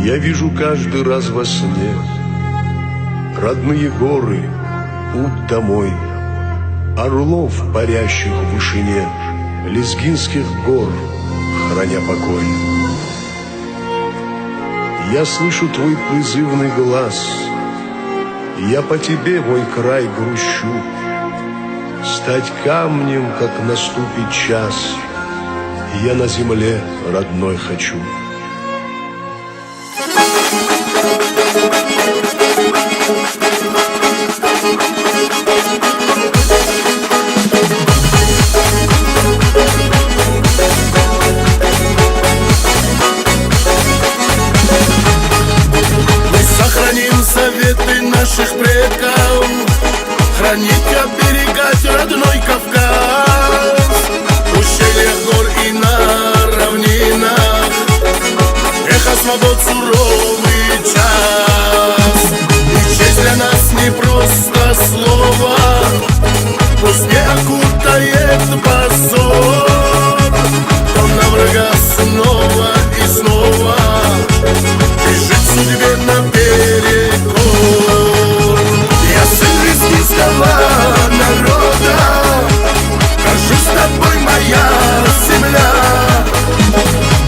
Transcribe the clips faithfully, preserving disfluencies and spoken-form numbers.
Я вижу каждый раз во сне родные горы, путь домой, орлов, парящих в вышине, лезгинских гор, храня покой. Я слышу твой призывный глас, я по тебе, мой край, грущу. Стать камнем, как наступит час, я на земле родной хочу. Мы сохраним заветы наших предков, хранить, оберегать родной Кавказ. В ущельях гор и на равнинах эхо свобод суровый час. И честь для нас не просто слово, пусть не окутает позор, кто на врага снова и снова бежит судьбе наперекор. Я сын лезгинского народа, горжусь тобой, моя земля.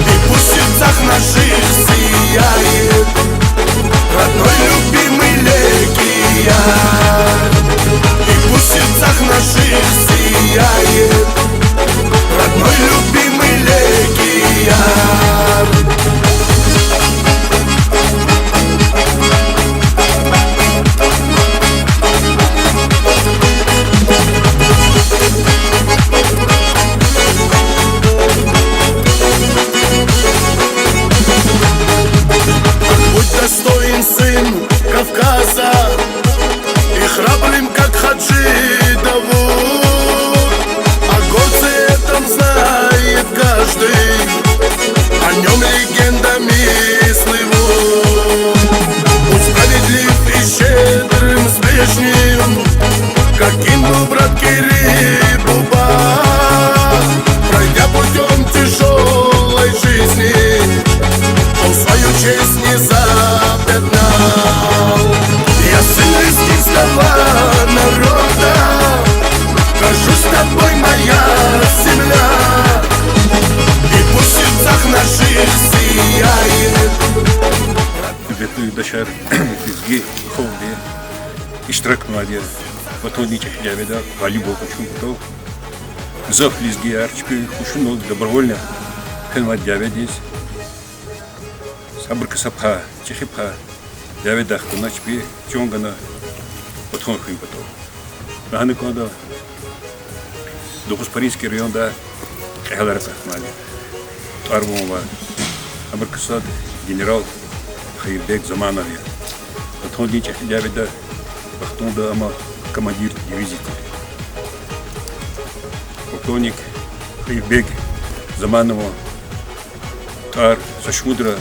И пусть в сердцах наших сияет родной любимый Легияр. И пусть в сердцах наших сияет родной любимый Легияр. Будь достоин, сын Кавказа, и храбрым, как Хаджи Давуд. О горце этом знает каждый, о нём легендами слывут. Будь справедлив и щедрым с ближним, каким был брат Кирибуба. Пройдя путём тяжёлой жизни, он свою честь не запятнал. Я сын лезгинского народа, горжусь тобой, моя земля. И пусть в сердцах наших сияет. Гьуьрметлу юлдашар, лезги халкьди иштирак авунвайди я Ватандин чӀехи дяведа гъалибвал къачун патал. Гзаф лезгияр чпин кьушунал добровольно хьанвай дяведиз. Абур кса пай, чӀехи пай дяведихъ гана чпи чан гана Ватан хуьн патал. Лагьана кӀанда, Докъузпаринский районда кьегьалар акъатнавайди, тӀвар-ван авай. Абур ксар генерал Хаирбег Заманов я. Ватандин чӀехи дяведа вахтунда ам командир дивизия тир. Полковник Хаирбег Заманова тӀвар са шумудра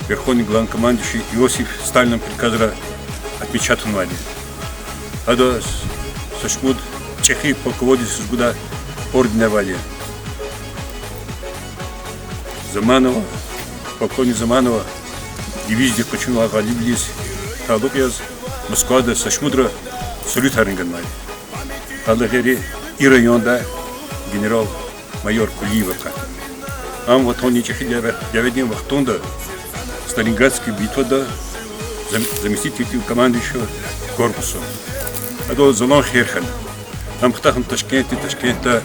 Верховный главнокомандующий Иосиф Сталинан приказра отмечатнавайди. Гьадаз са шумуд чӀехи полководецриз гудай орденар авайди я. Заманова, полковник Заманова дивизиядихъ къачунвай гъалиблуз талукь яз Москвада са шумудра салютарни ганвайди. Гьадалай гъейри и районда генерал-майор Кулиев акъатна. Ам Ватандин чӀехи дяве-, дяведин вахтунда Сталинградский битвада зам-, заместитель командующего корпусом. Адал залан хер хьана. Ам хтахна Ташкентда, Ташкентда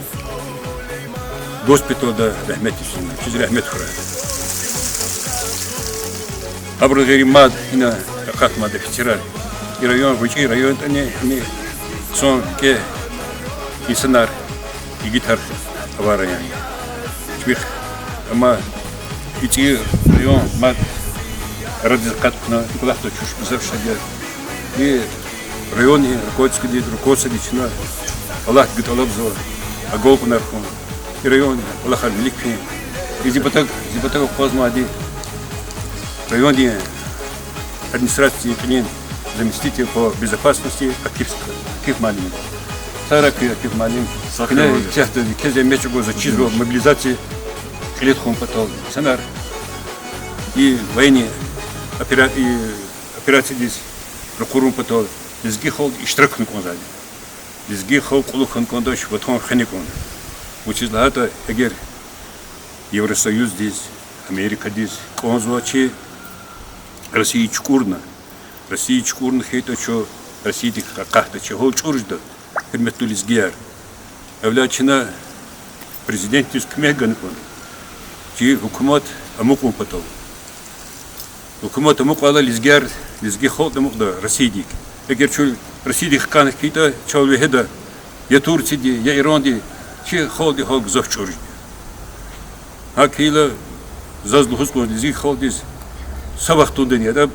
госпитальда рагьметдиз фена, вичиз рагьмет хьурай. Абурун гъейри мад ина акъатнавайди офицерар. И район гъвечӀи район ятӀани, гьам хъсан рикӀе инсанар, игитар авай район я. Чпихъ, амма и цӀийи район мад арадиз акъатна, кӀвалахда чуш гзаф шад я. И райондин руководстводи, руководстводи чна Аллагьдивай тӀалабзава агалкьунар хьун. И райондин кӀвалахар вилик фин. И зи патав, зи патав акъвазнавайди райондин администрациядин кьилин заместитель по безопасности Акиф, Акиф муаллим. Сагърай, Акиф муаллим. Сагърай. Куьне сятда квез зегьмет чӀугвазва, чизва мобилизация кьиле тухун патал инсанар. И военный Опера-, и, операциядиз ракъурун патал лезги халкьди иштирак авуна кӀанзавайди. Лезги халкь кьулухъ хьана кӀандач, ватан хвена кӀанда. Вучиз лагьайтӀа, эгер Евросоюздиз, Америкадиз кӀанзавачир, Россия чукӀурна, Россия чукӀурна хьайитӀа, чун Россиядик акъатда, чи гьал чӀур жеда, гьуьрметлу лезгияр. Эвла чна президентдиз куьмек гана кӀанда, чи гьукумат амукьун патал. Гьукумат амукьайла, лезгияр, лезги халкьни амукьда Россиядик. Эгер чун Россиядик хкана хьайитӀа, чал вегьеда я Турцияди, я Иранди, чи халкьдин гьал гзаф чӀур жеда. ГьакӀ хьайила, заз лугьуз кӀанзава лезги халкьдиз, са вахтундани ятӀа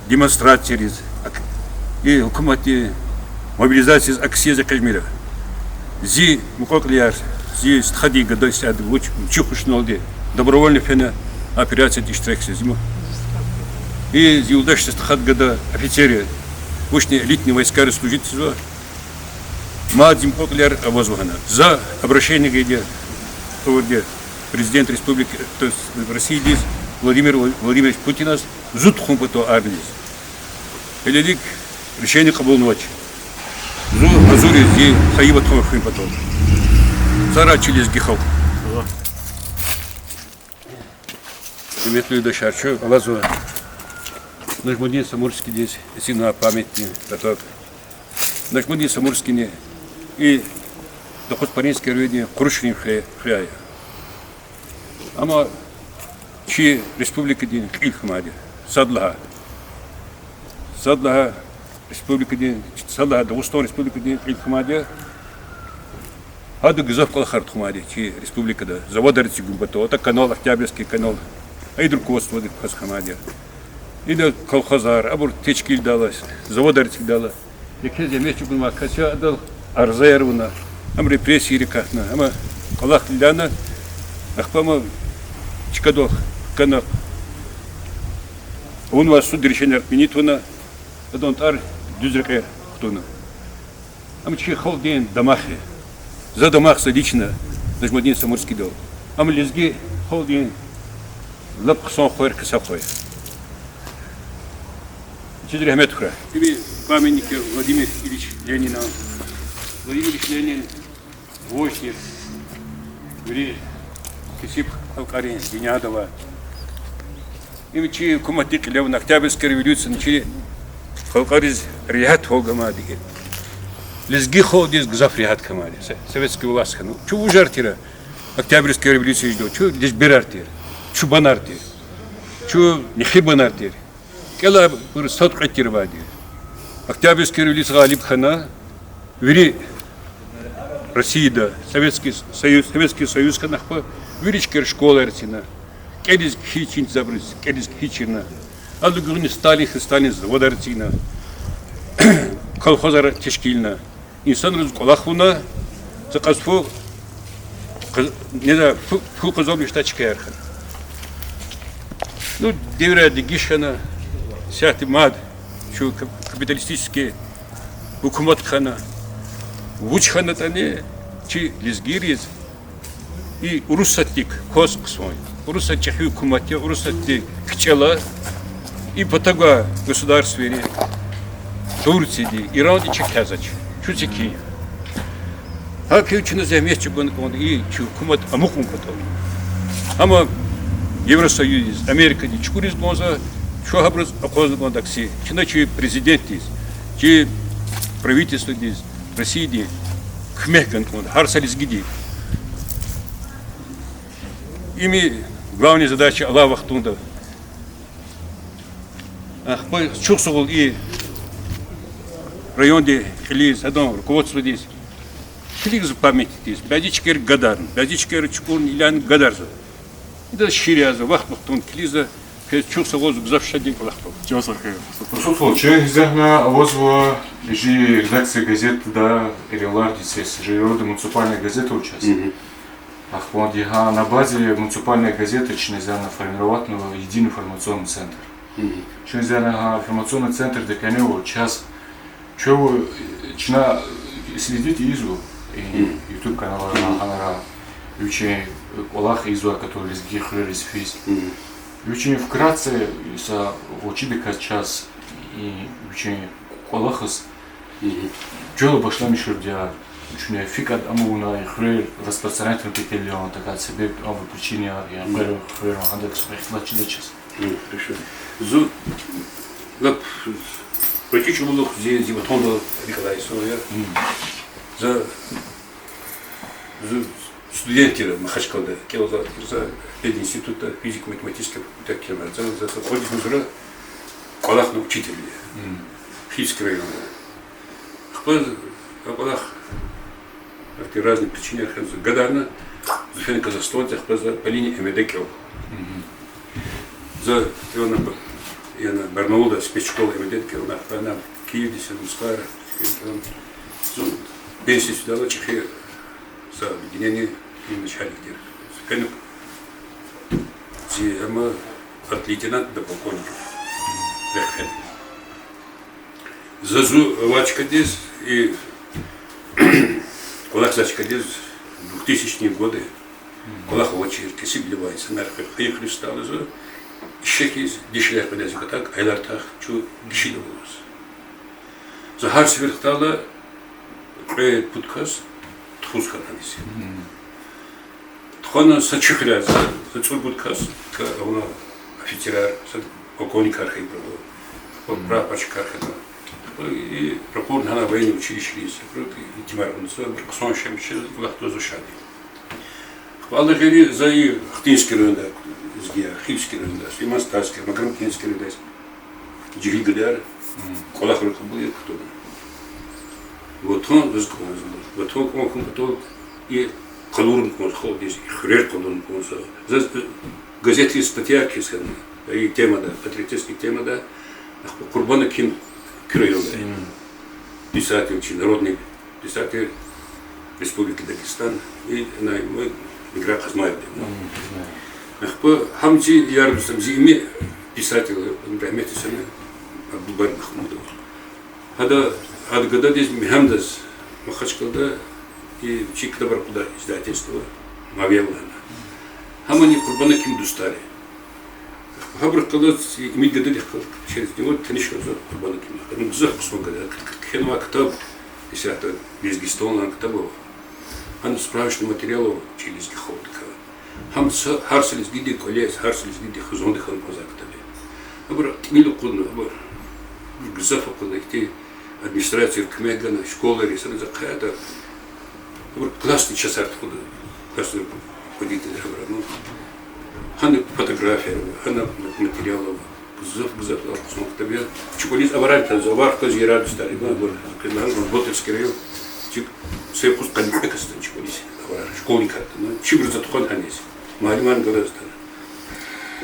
демонстрацияриз, ак-, и гьукуматдин мобилизацияриз, акцияриз экъечӀмир. Зи мукьва-кьилияр, зи стхадин гада исятда вуч, вичи хушналди добровольно фена операцияда иштиракзава зи ма. И зи юлдашдин стхад гада офицер я, вучни элитный войскайра служить ийизва. Мад зи мукьва-кьилияр авазва гьана. За обращение гайиди я, авурди президент республики, то есть Россиядиз, Владимир Владимирович Путиназ зун тухун патал армиядиз. Гьелелиг решение кьабулнавач. Зун гьазур я зи хайи ватан хуьн патал. Сагърай чи лезги халкь. Гьуьрметлу юлдашар, чун алазва Нажмудин Самурскийдиз эцигнавай памятный лоток. Нажмудин Самурскийни и Докъузпаринский райондин Къурушрин хуьре-, хуьре я. Амма чи республикадин кьил хьамайди я. Сад лагьай. Сад лагьай республикадин, сад лагьай Дагъустан республикадин кьил хьамайди я. Гьада гзаф кӀвалахар тухвамайди я чи республикада. Заводар эцигун патал, атӀа канал, Октябрьский канал, а и руководстводик кваз хьамайди я. Ида колхозар, абур тешкилдайла, заводар эцигдайла. Еке зегьмет чӀугунвай кас я, адал арзаяр авуна, ам репрессиядик акъатна, амма кӀвалахал ийида, ахпа ам чкадал хкана, авунвай суд решенияр отменить авуна, адан тӀвар дуьз рекье кутуна. Ам чи халкьдин дамах я. За дамах, за лично Нажмудин Самурскийдал. Ам лезги халкьдин лап хъсан хва я, каса хва я. Чаз регьмет хьурай. Им памятник я Владимир Ильич Ленина. Владимир Ильич Ленин вождь тир вири кесиб халкьарин, дуьньяда авай. Им чи гьукуматдин кьиле авуна, Октябрьская революциядин чи халкьариз регьятвал гамайди я. Лезги халкьдиз гзаф регьят гамайди я. Советский власть хьана. Чун вужар тир, Октябрьская революция жедайла. Чун лежберар тир, чубанар тир, чун нехибанар тир. КӀелайбур сад-кьвед тир авайди я. Октябрьская революция гъалиб хьана, вири Россияда Советский Союз, Советский Союз хьана, ахпа вири чкайра школаяр эцигна, кӀелиз-кхьиз чин чизвайбуруз кӀелиз-кхьиз чирна. Адалай гуьгъуьниз Сталин хьана, Сталин заводар эцигна, колхозар тешкилна. Инсанриз кӀвалах авуна, са кьаз фу, кьаз-, не знаю, фу, фу кьазва мишта чкаяр хьана. Ну, девирар дегиш хьана, исятда мад чун кап-, капиталистический гьукумат хьана. Вуч хьанатӀани чи лезгийриз и Урусатдик кваз хъсан я. Урусат чӀехи гьукумат я, Урусатди кичӀела, и патав гвай государствойри, Турцияди, Иранди чак хьазвач. Чун секин я. ГьакӀ хьайила чна зегьмет чӀугуна кӀанда и чи гьукумат амукьун патал. Амма Евросоюздиз, Америкадиз чукӀуриз кӀанзава, чун гьабуруз акъвазна кӀанда акси. Чна чи президентдиз, чи правительстводиз, Россияди куьмек гана кӀанда, гьар са лезгиди. Им я главная задача алай вахтунда. Ахпа чухсагъул и райондин кьилиз, адан руководстводиз. Килигзава памятникдиз, бязи чкайра гадарна, бязи чкайра чукӀурна, иляна гадарзава. Идаз шиир язава, вахт-вахтунда килигзава, квез чухсагъул, зун гзаф шад я кӀвалах кьурла. Чан сагъ хьуй. Расул, чун гьизагьна авазва жи редакция газетда, Эренлардин сес, жи муниципальная газета вуч язва. Ахпанди гьа на базе муниципальной газеты чна гьизагьна формироватьнава единый информационный центр. Чун гьизагьна гьа информационный центрдин къене авай чаз, чун, чна следить ийизва и YouTube каналара, гьанра, вичин кӀвалах ийизва, который лезги хуьрериз физ. Вичин вкратце, са гъвечӀидаказ чаз, и вичин кӀвалахиз, чуьла башламиширдияр, чуьне фикӀад амавунай хуьрер распространять авун петелди, такай себеб, абур причинаяр, я хуьрер, хуьрер гьадакай ихтилат чида чаз. Хорошо. Зун лап гъвечӀи чӀавалух зи, зи ватандал рикӀ алай инсан я. За, зун студент тир Махачкалада, кӀелзавай тир за пединститутда физико-математический факультет кхьенвай. За, за, за кӀвализ гьазура кӀвалахна учитель я. Хивский районда. Ахпа а кӀвалах, ахьтин разный причинаяр хьана, за гадарна, за фена Казахстанда, ахпа за по линии МВД кӀелна. За, яна, яна Барнаулда спецшкола МВД кӀелна, ахпа ана Киевдиз, Москвадиз, Киевдиз. Зун пенсиядиз фидайла чӀехи са объединение начальник тир. Фена зи ама от лейтенанта до полковника рехъ фена. За зун авай чкадиз, и кӀвалахзавай чкадиз, двухтысячные годы, кӀвалах авачир, кесибвиле авай инсанар хьи-, хьайи хуьруьз атайла зун, ишехьиз, дишегьлияр кьилиз акатайла, аялар тах чун гишида аваз. За гьар сефер хтайла кьве-пуд кас тухуз хьана гьаниз. Тухвана са чи хуьряй за, за цӀуд-пуд кас, ка авуна офицерар, са полковникар хьайибур ава, прапорщикар хьана. И ракъурна гьана военный училищейриз, итимар авуна за, абур хъсан шемчи кӀвалах твазва шади. Ахпа гъейри за и Хтинский районда лезгияр, Хивский районда, Иман-Стальский, Макрамтинский районда жегьил гадаяр кӀвалахрин кьабулиз кутуна. Ватан заз кӀанзава, ватан кӀан хьун патал и къалурна кӀанзава халкьдиз, и хуьрер къалурна кӀанзава. Заз газетриз статьяяр кхьиз хьана, и темада, патриотический темада, ахпа Къурбан Аким, Куь райондай писатель чи, народный писатель Республики Дагестан, и ана Игра Къазмаевди. Ахпа гьам зи яр-дустар, зи ими писатель, рагьметлу хьана, Абдулбари Махмудов. Гьада, гьада гададиз Мегьамдаз Махачкалада и чи ктабар кьадай издательство Мавел лагьана. Гьамани Къурбан Аким дустар я. Гьабурухъ галаз и ими гададихъ галаз через него таниш хьанва Къурбан Аким. Ну, гзаф хъсан гада, кхьенвай ктаб, исятда Лезгистан лагьай ктаб ава. Гьана справочный материал ава чи лезги халкьдикай. Гьам са, гьар са лезгидин кӀвалез, гьар са лезгидин хизандикай кӀанзавай ктаб я. Абур тӀимил акъудна, абур гзаф акъудна, ихьтин администрацияр куьмек гана, школайриз, са за хъайитӀа, абур классный часар тухуда, классный руководитель абур, ну, гьана фотографияр ава, гьана материал ава, гзаф, гзаф хъсан ктаб я. Чи кӀвализ аварар таз, авар хказ ярар дустар, ибур, Работинский район, чи са юкъуз къанни кьве кас атана чи кӀвализ, аварар, школьникар атана, чибур за тухвана гьаниз, муаллимарни галаз атана.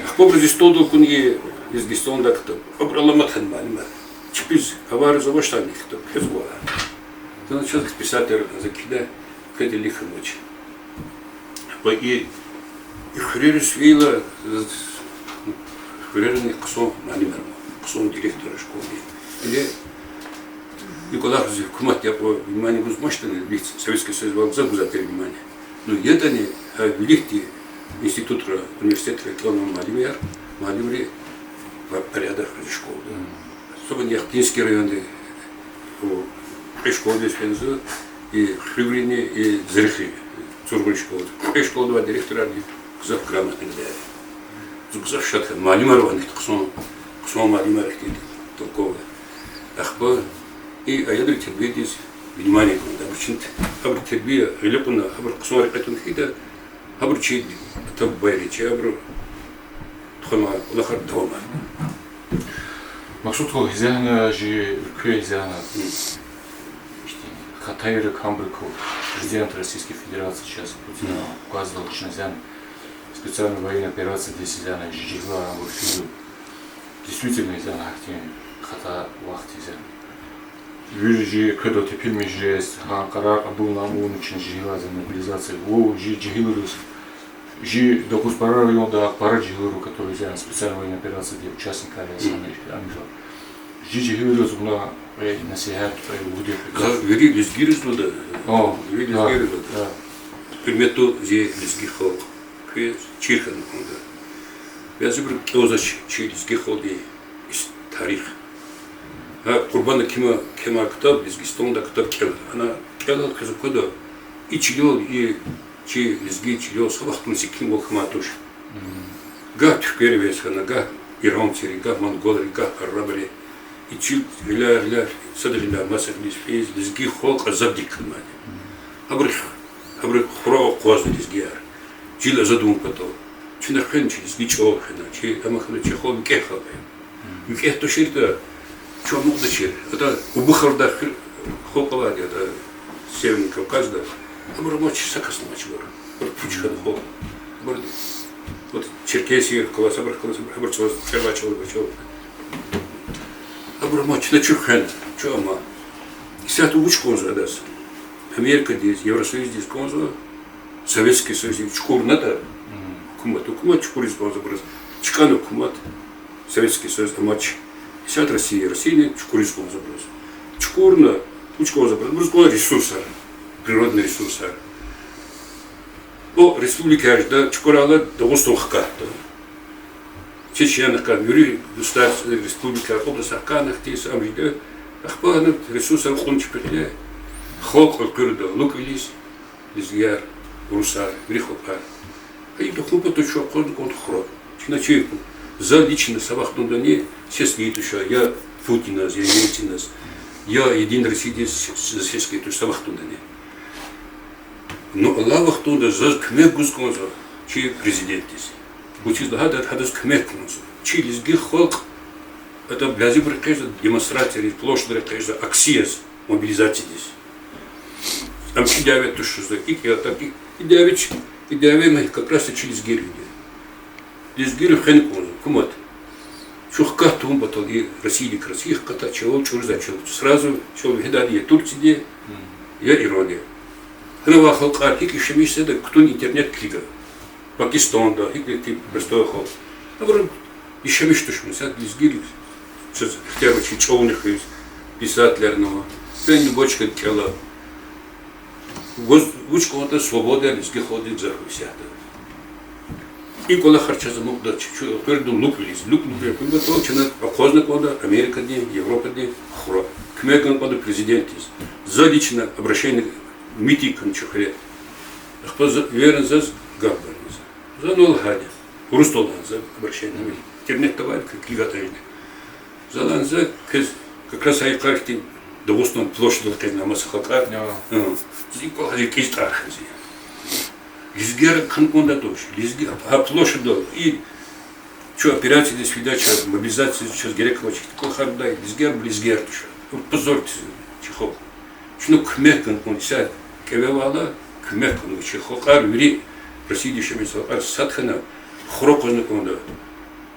Ахпа абур зи столдал акуна и Лезгистандай ктаб, абур аламат хьана муаллимар. Чпиз аварзавачтӀани ктаб квез гвай. Ана чаз писатель за кхьида, квез илихъ хьанвач. Ахпа и, и хуьрериз фейила, хуьрерани хъсан муаллимар ава, хъсан директор школдин. Или и кӀвалахриз гьукуматди акьван внимание гузмачтӀани, вич Советский Союзда гзаф гузвай тир внимание. Ну, ятӀани, а, виликди институтра, университетра кӀелнавай муаллимар, муаллимри ва порядок хьана школада. Особенно Яхтинский районда, кьве школадиз фензава, и хуьруьврини, и Зирхи, Цургури школа. Кьве школада авай директорарни гзаф грамотный гадаяр я. Зун гзаф шад хьана, муаллимар авани хьтин хъсан, хъсан муаллимар ихьтин толковый. Ахпа и аялрин тербиядиз внимание гана, абуру чун, абурун тербия гъиле кьуна, абуру хъсан рекье туна хьайитӀа, абуру чи ата-бубайри, чи абуру тухванвай кӀвалахар давамарда. Максуд халу, гьизяна жи уьлкве, гьизяна ихьтин хатайрик, гьабурукай президент Российской Федерации чаз Путина аквазвайдал чна зяна специальный военный операциядиз зяна жи жегьилар абур физва. Действительно, зяна гьахьтин хата вахт зяна. Вири жи кведал тепинмиш жез, гьа къарар кьабулна амукьна чна жегьилар за мобилизация. Вун жи жегьилриз, жи Докузпара районда пара жегьилар ава, которые зяна специальный военный операцияда участникар яз, гьана амукьзава. Жи жегьилриз вуна кьве насигьат, кьве лугьуди За кӀвалах. Вири лезгийриз лугьуда. О, вири да, лезгийриз лугьуда. Да. Гьуьрметлу зи лезги халкь, квез чир хьана кӀанда. Бязибуру кӀелзавач чи лезги халкьдин ис-, тарих. Гьа Къурбан Акиман кхьенвай ктаб, Лезгистандай ктаб кӀела. Ана кӀелайла квез аквада, и чилел, и чи лезги чилел са вахтунда секинвал хьанвай туш. Гагь туьрквери эвез хьана, гагь иранцри, гагь монголри, гагь арабри. И чил гъилер, гъилер, сад гъиле масадбуруз физ, лезги халкь азаддик хьанвайди. Гьабуру, гьабуру хура акъвазна лезгияр. Чил азад авун патал. Чна хвена чи лезги чӀал хвена, чи, амма хьана чи халкь викӀегь халкь я. ВикӀегь туширтӀа, чун амукьдачир. АтӀа Убухардай хуьр халкь авайди, атӀа Северный Кавказда. Абур амач, са кас амач абур. Абур пуч хьана халкь. Абур, вот, Черкесиядихъ галаз, абурухъ галаз, абур цаз кӀелай чӀал, чӀал. Абур амач, чна чун хвена, чун ама. Исятда вуч кӀанзава адаз? Америкадиз, Евросоюздиз кӀанзава, Советский Союздиз чукӀурнатӀа, гьукумат, гьукумат чукӀуриз кӀанзава абуруз. ЧкӀана гьукумат, Советский Союз амач. Исятда Россия, Россияни чукӀуриз кӀанзава абуруз. ЧукӀурна, вуч кӀанзава абуруз? Абуруз кӀан ресурсар, природный ресурсар. О республикаяр жеда, чукӀурайла Дагъустан хкатда. Чечня хкатда, вири государств, республикаяр, областар хкана хьтин са ам жеда. Ахпа гьана ресурсар кьун чпихъ я, халкь элкъуьрда лукӀвилиз, лезгияр, урусар, вири халкьар. Гьа и тухун патал чун акъвазна кӀанда хура. Чна чи, за лично са вахтундани сес гайи туш я Путиназ, я Ельциназ, я Единой Россиядиз с-, с-, сес гайи туш са вахтундани. Ну, алай вахтунда заз куьмек гуз кӀанзава чи президентдиз. Вучиз лагьайтӀа гьадаз куьмек кӀанзава. Чи лезги халкь, атӀа бязибуру экъечӀзава демонстрацияриз, площадра экъечӀзава акцияз, мобилизациядиз. Ам чи дяве тушзава, икӀ ятӀа, икӀ, и дяве чи, и дяве ма как раз чи лезгийрин я. Лезгийри хвена кӀанзава, гьукумат. Чун хкат тавун патал и Россиядик, Россия хкатда, чавал чӀурзавай чал. Сразу чал вегьидайди я Турциядин, я Иранди. Гьана авай халкьар гьикӀ яшамиш жеда, кутуна интернет килига. Пакистанда, гьикӀ тир простой халкь. Абуру яшамиш туш, мисал, лезгийри чаз ихтияр ава чи чӀални хуьз, писателарни ава. Фена любой чкада кӀела. Ваз вуч кӀанда, свобода лезги халкьдин гзаф исятда. И кӀвалахар чаз амукьдач, чун элкъуьрда лукӀвилиз, лукӀ-лукӀвилиз, чна акъвазна кӀанда Америкадин, Европадин хура. Куьмек гана кӀанда президентдиз. За лично обращение, митинг хьана чи хуьре. Ахпа за, уверен, заз гаф ганва за. За ну лагьайди. Урусдал лагьана за обращение. Интернетда авайди, килигайтӀани. За лагьана за, квез как раз гьа йикъар хьтин Дагъустан площадал къвезва маса халкьар. Заз и кӀвалах рикӀиз тӀар хьана зи. Лезгияр хьана кӀанда туш. Лезги гьа площадал, и чун операциядиз фидай чаз, мобилизациядиз чаз герек авач, кӀвалахар гудай, лезгияр, лезгияр туш. Позор тир чи халкь. Чна куьмек гана кӀанда, исятда кӀеве авайла куьмек гана кӀанда чи халкьар, вири Россияда яшамиш халкьар сад хьана, хура акъвазна кӀанда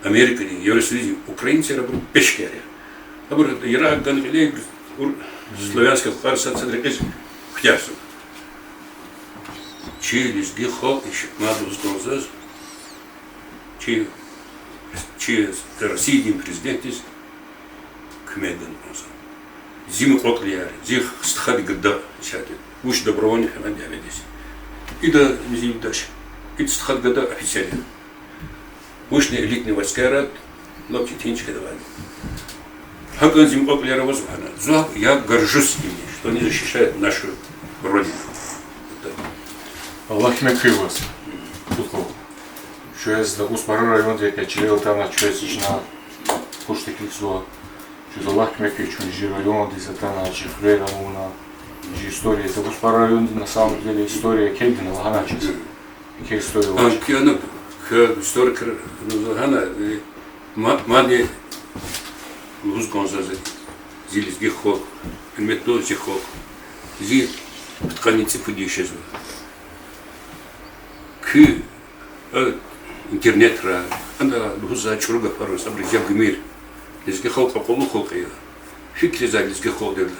Америкадин, Евросоюздин, украинцар абур пешкер я. Абур яракь гана гъиле славянский халкьар сад-сад рекьиз куьтягьзава. Чи лезги халкь иш мад лугьуз кӀанзава заз, чи, чи Россиядин президентдиз куьмек гана кӀанзава. Зи мукьва-кьилияр, зи стхадин гада исятда, вуч добровольный хьана дяведиз. Ида зи юлдаш, ида стхадин гада офицер я. Вучни элитный войскаяр лап четин чкадал авайди. ГьакӀни зи мукьва-кьилияр авазва гьана. Зун, я горжусь ими, что они защищают нашу Родину. Аллагь куьмек хьуй ваз. Чвез Дагъустан райондик чилел атана, чвез чна хуш теклифзава. Чвез Аллагь куьмек хьуй, чун жи райондиз атана, жи хуьрер авуна, жи история. Дагъустан райондин на самом деле история килигна лагьаначиз. Килиг история авач. Килигна, килиг историкри лагьана, ма-, мадни лугьуз кӀанзава зи, зи лезги халкь, гьуьрметлу зи халкь, зи пудкъанни цӀипуд яшзава. Куь, э, интернетра, ана лугьузвай чӀуру гафар ава, сабур яб гумир. Лезги халкь акьуллу халкь я. Фикирзавай лезги халкьдивайла.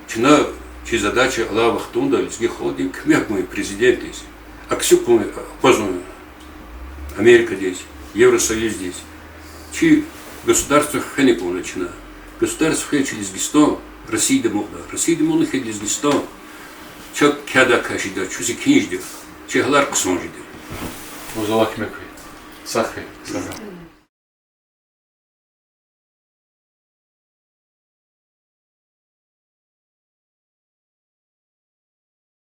Чна, чи задача алай вахтунда лезги халкьдин куьмек гун президентдиз, акси кьун, акъвазун Америкадиз, Евросоюздиз. Чи государство хвена кӀанда чна. Государство хьайила чи Лезгистан Россияда амукьда, Россияда амукьна хьайила Лезгистан, чак кядай кас жеда, чун секин жеда, чи гьалар хъсан жеда. Ваз Аллагь куьмек хьуй. Сагъ хьи, сагъ хьи.